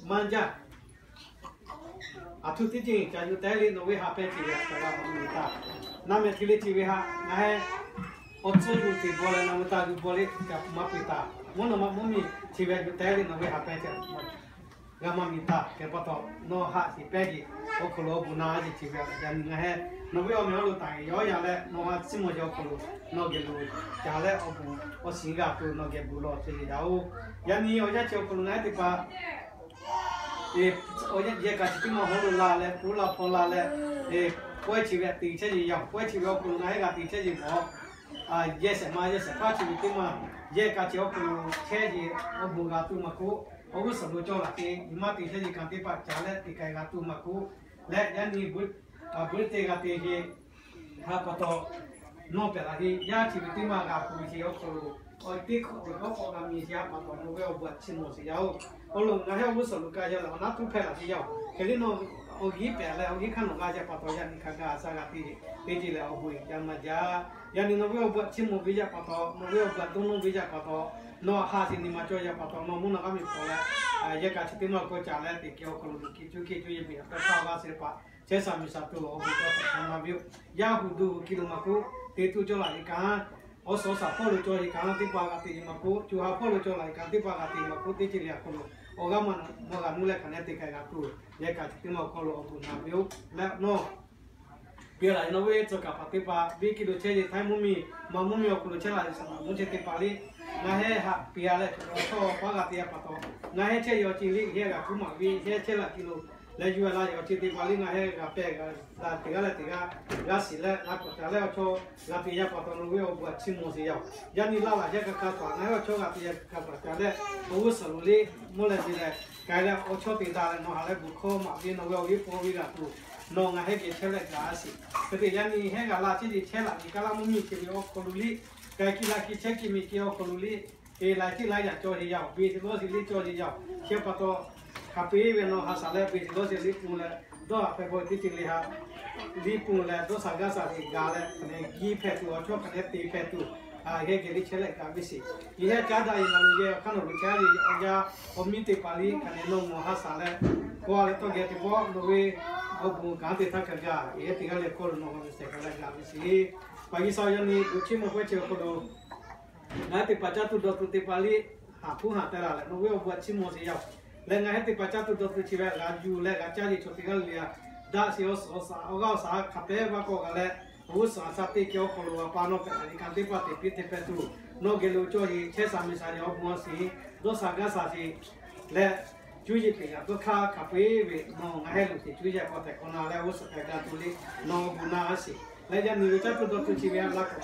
maˇ jaˇ. Aˬ htoꞈ teˇ ceuˬ ca yuˬ teh le, nawˬ ve haꞈ pehnˇ chi ve htaꞈ g'a maˇ miˬ taˍ. Naˆ mehˍ hk'e le chi ve htaꞈ ngaˬ hui awˬ tcuhˇ yuˬ teꞈ baw leh nawˬ ve taˇ yuˬ baw le ca maˇ peuˬ taˍ. Mvuhˇ naw ma mvuhˇ miˬ chi ve yuˬ teh le, nawˬ ve haꞈ pehnˇ chi g'a maˇ miˬ taˍ. Hk'e pa taw, nawˬ haꞈ shiˍ pehˇ ve awˬ hk'aw lo awˬ bon naꞈ a ve chi ve yaꞈ nyi ngaˬ hui nawˬ ve awˬ mehˍ awˬ lo taˍ yawˇ yaꞈ leh, nawˬ haꞈ chiˇ mvuh ve awˬ hk'aw lo nawˬ geh lo ca leh awˬ bon awˬ shiˍ g'a tuˬ nawˬ geh bon lawˬ ce yaˇ oˬ. Yaꞈ nyi awˬ yanˇ chi awˬ hk'aw lo ngaˬ hui teˇ hpaˍ yehˬ kaꞈ chi teˇ maˬ hawˉ lo la leh, pfuhˇ la hpaw la leh, kawehˇ chi ve te chehˇ yeˬ yaˇ, kawehˇ chi ve awˬ hk'aw lo ngaˬ hui g'a te chehˇ yeˬ mawˬ. Yehˬ shehˍ ma yehˬ shehˍ hpaˇ chi ve teˇ maˬ yehˬ kaꞈ chi awˬ hk'aw lo chehˇ yeˬ awˬ bon g'a tuˬ maˇ k'oˆ, awˬ g'uˇ suhˍ lo cawˬ laˬ te nyi ma te chehˇ yeˬ kaꞈ teˇ hpaˍ ca leh te k'ai g'a tuˬ maˇ k'oˆ, leh yaꞈ nyi buiˇ teˇ g'a te yeˬ ha pa taw, nawˬ pehˬ laˬ heˆ. Yaˇ chi ve teˇ maˬ g'a hpu ve chi awˬ hk'aw lo, awˬ teˇ hk'awꞈ teˇ hkawˇ hk'awꞈ g'a miˬ chi ha pa taw, nawˬ ve awˬ bon htaꞈ chiˇ mvuh sheˍ yaˇ oˬ. Awˬ lawn ngaˬ hui awˬ g'uˇ suhˍ lo kaꞈ yaˇ leh awˬ naˉ tuˉ hpehˇ laˬ sheˍ yaˇ oˬ. Hk'e le nawˬ awˬ g'inˉ pehˬ leh awˬ g'inˉ hk'aˇ nawˬ g'a yaˇ pa taw, yaꞈ nyi hk'a gaˬ a shaꞈ g'a te, teˇ ceuˬ lehˬ awˬ bon yaˇ maˇ jaˇ. Yaꞈ nyi nawˬ ve awˬ bon htaꞈ chiˇ mvuh ve yaˇ pa taw, nawˬ ve awˬ bon htaꞈ dawˇ nawˇ ve yaˇ pa taw, nawˬ haꞈ shiˍ nyi ma cawˇ yaˇ pa taw, nawˬ mvuhˇ naw g'aˇ miˬ hpawꞈ leh, yehˬ kaꞈ chi teˇ maˬ k'awꞈ ca leh teꞈ kehˬ awˬ hk'aw lo luˬ kiˇ cuˇ kiˇ cuˇ yeˬ miˬ a pehˇ hpaˇ g'a sheˍ paˍ chehˇ shaˍ miˬ shaˍ tuˬ awˬ bon k'awꞈ hpehꞈ hk'awꞈ na ve yoˬ. Yaˇ hu duˬ hu kiˇ lo maˇ k'oˆ, te tuˬ cawˇ laˬ yeˬ kaꞈ, awˬ suhˍ awˬ shaˍ hpawˇ lo cawˬ yeˬ kaꞈ teˇ hpaˍ g'a te yeˬ maˇ k'oˆ, co ha hpawˇ lo cawˬ laˬ yeˬ kaꞈ teˇ hpaˍ g'a te maˇ k'oˆ, teˇ ceuˬ lehˬ awˬ hk'aw lo awˬ g'aˇ maˇ maˇ g'a nuˇ leh hk'aˬ nehˉ te k'ai g'a tuˬ, yehˬ kaꞈ chi teˇ maˬ awˬ hk'aw lo awˬ bon na ve yoˬ. Leh nawˬ piˇ laˬ ve nawˬ ve tcuh kaˍ paˍ teˇ hpaˍ, biˇ kiˇ lo chehˇ yeˬ htaiˇ mvuhˇ miˬ, maˬ mvuhˇ miˬ awˬ hk'aw lo chehˇ laˬ yeˬ shaˍ maꞈ mvuhˇ chehˇ teˇ hpaˍ liˇ, ngaˬ hui haꞈ piˇ a leh awˬ chawˇ awˬ paˉ g'a te yaˇ pa taw, ngaˬ hui chehˇ yeˬ awˬ ceuˬ liˇ hehˉ g'a kuˉ maˍ ve hehˉ chehˇ laˬ kiˇ lo, leh yuˬ a laˇ yeˬ awˬ ceuˬ teˇ hpaˍ liˇ ngaˬ hui g'a pehˬ g'a la teˇ g'aˇ leh teˇ g'aˇ g'a shiˍ leh g'a k'awꞈ ca leh awˬ chawˇ g'a te yaˇ pa taw, nawˬ ve awˬ bon htaꞈ chiˇ mvuh sheˍ yaˇ oˬ. Yaꞈ nyi laˇ laˬ yaˇ kaꞈ kaꞈ taˍ, ngaˬ hui awˬ chawˇ g'a te yaˇ kaꞈ kaꞈ ca leh, awˬ g'uˇ suhˍ lo liˇ mvuhˇ leh miˬ leh k'ai leh awˬ chawˇ te daꞈ leh nawˬ haꞈ leh bon hkawˇ maˍ ve nawˬ ve awˬ viˉ paw ve g'a tuˬ, nawˬ ngaˬ hui geh chehˇ leh gaˬ a sheˍ. Hk'e te yaꞈ nyi hehˉ g'a laˇ chehˇ yeˬ chehˇ laˬ yeˬ kaˇ laˇ mvuhˇ miˬ chi ve awˬ hk'aw lo liˇ, k'ai kiˇ laˇ kiˇ chehˇ kiˇ miˬ kiˇ awˬ hk'aw lo liˇ, e laiˬ tiˉ laiˉ yaꞈ cawˇ sheˍ yaˇ oˬ, beˬ teꞈ lawˇ sheˍ liˇ cawˇ sheˍ yaˇ oˬ. Chi pa taw, hk'a peu-eˬ ve nawˬ haꞈ shaˍ leh beˬ teꞈ lawˇ sheˍ liˇ pun leh, dawˇ haꞈ hpehꞈ bawˬ teˇ ceuˬ le ha liˇ pun leh dawˇ shaˍ gaˇ shaˍ sheˍ gaˬ leh hk'aˬ nehˬ giˇ hpehꞈ tuˬ awˬ chawˇ hk'aˬ nehˬ te hpehꞈ tuˬ, hehˉ geh liˇ chehˇ leh gaˬ ve sheˍ. Yehˉ caˉ daꞈ yeˬ maˍ lo yehˬ awˬ hk'aˇ nawˬ lo caˉ ve awˬ yaˇ awˬ miˇ teˇ hpaˍ liˇ hk'aˬ nehˬ nawˬ mawˬ haꞈ shaˍ leh, kawˆ leh tawˇ geh teˇ pawˆ nawˬ ve awˬ bon kanˉ te htaˇ kaꞈ gaˬ, yehˉ teˇ g'aˇ leh hkawˇ lo nawˬ g'a ve shehˍ hk'aˬ leh gaˬ ve sheˍ. Paˍ G'uiˬsha yaꞈ nyi bon chiˇ mvuh hpehˇ chi awˬ hk'aw lo ngaˬ hui teˇ hpaˍ caˇ tuˬ dawˬ tuˬ teˇ hpaˍ liˇ haꞈ hpuˇ haꞈ teh laˬ leh nawˬ ve awˬ bon htaꞈ chiˇ mvuh sheˍ yaˇ oˬ. Leh ngaˬ hui teˇ hpaˍ caˇ tuˬ dawˬ tuˬ chi ve g'a yuˬ leh g'a caˇ yeˬ chaw teˇ g'aˇ le le a, daꞈ sheˍ awˬ suhˍ awˬ shaˍ awˬ g'aˇ awˬ shaˍ hk'a pehˉ maˇ k'awꞈ g'a leh, awˬ g'uˇ suhˍ a sha teˇ kehˬ awˬ hk'aw lo g'a pa nawˬ hpehꞈ laˬ yeˬ kaꞈ teˇ hpaˍ te piˇ te hpehꞈ tuˬ, nawˬ geh lo cawˇ yeˬ chehˇ shaˍ miˬ shaˍ yeˬ awˬ bon awˬ shiˍ, dawˇ shaˍ gaˇ shaˍ sheˍ leh cuˇ yiˍ peꞈ yaꞈ dawˇ hk'aˇ hk'a peu-eˬ ve nawˬ ngaˬ hui loꞈ sheˍ cuˇ yiˍ k'awꞈ tehꞈ k'awꞈ na leh g'uˇ suhˍ k'ai gaˇ tuˬ le, nawˬ awˬ bon na a sheˍ. Leh yaꞈ nyi ve caˇ tuˬ dawˬ tuˬ chi ve a laˇ k'o,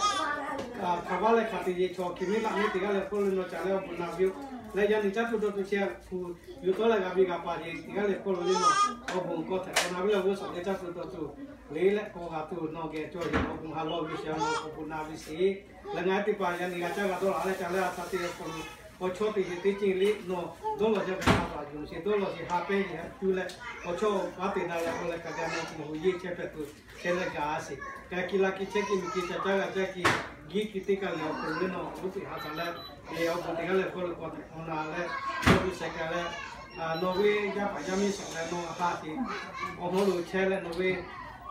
hk'aˬ vaˇ leh hk'aˬ te yeˬ chaw hkiˬ miˉ laꞈ miˉ teˇ g'aˇ leh hkawˇ lo nawˬ ca leh awˬ bon na ve yoˬ. Leh yaꞈ nyi caˇ tuˬ dawˬ tuˬ chi a hpu yuˬ tawˆ leh g'a ve g'a pa yeˬ teˇ g'aˇ leh hkawˇ lo le nawˬ awˬ bon k'awꞈ tehꞈ k'awꞈ na ve leh g'uˇ suhˍ leh caˇ tuˬ dawˬ tuˬ le leh k'awꞈ g'a tuˬ nawˬ geh cawˇ yeˬ awˬ bon ha lawˇ ve sheˍ, nawˬ awˬ bon na ve sheˍ. Leh ngaˬ hui teˇ hpaˍ yaꞈ nyi g'a caˇ g'a dawˇ laˬ leh ca leh a sha teˇ g'aˇ hk'aw lo awˬ chawˇ te yeˬ teˇ ceuˬ le nawˬ dawˇ law jaˇ ve ha pa yuˬ sheˍ, dawˇ law sheˍ ha pehˇ yeˬ ha cuˇ leh awˬ chawˇ paˉ te daꞈ leh k'awꞈ leh kaꞈ gaˬ nawˬ awˬ bon yeˬ chehˇ hpehꞈ tuˬ chehˇ leh gaˬ a sheˍ. K'ai kiˇ laˇ kiˇ chehˇ kiˇ miˬ kiˇ ca caˇ g'a caˇ kiˇ giˇ kiˇ teˇ kaˇ le awˬ hk'aw lo le nawˬ g'uˇ suhˍ ha shaˍ leh, awˬ bon teˇ g'aˇ leh hkawˇ lo k'awꞈ tehꞈ k'awꞈ na leh, nawˬ g'uˇ suhˍ k'ai leh, nawˬ ve yaˇ paˍ yaˇ miˇ suhˍ leh nawˬ ha sheˍ awˬ hawˉ lo chehˇ leh nawˬ ve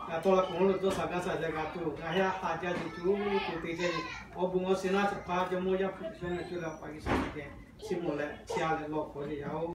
tawˇ la k'o hawˉ lo dawˇ shaˍ gaˇ shaˍ leh g'a tuˬ ngaˬ hui a ha jaˇ yeˬ cuˇ tuˬ te jaˇ yeˬ awˬ bon awˬ shiˍ naˉ shaˍ hpaˇ Jawˇmawˇ Yaˇ hpu G'uiˬsha ngaˬ cuˇ leh Awˬ pa G'uiˬsha geh chiˇ mvuh leh chiˇ a leh lawˬ hk'awꞈ le yaˇ oˬ.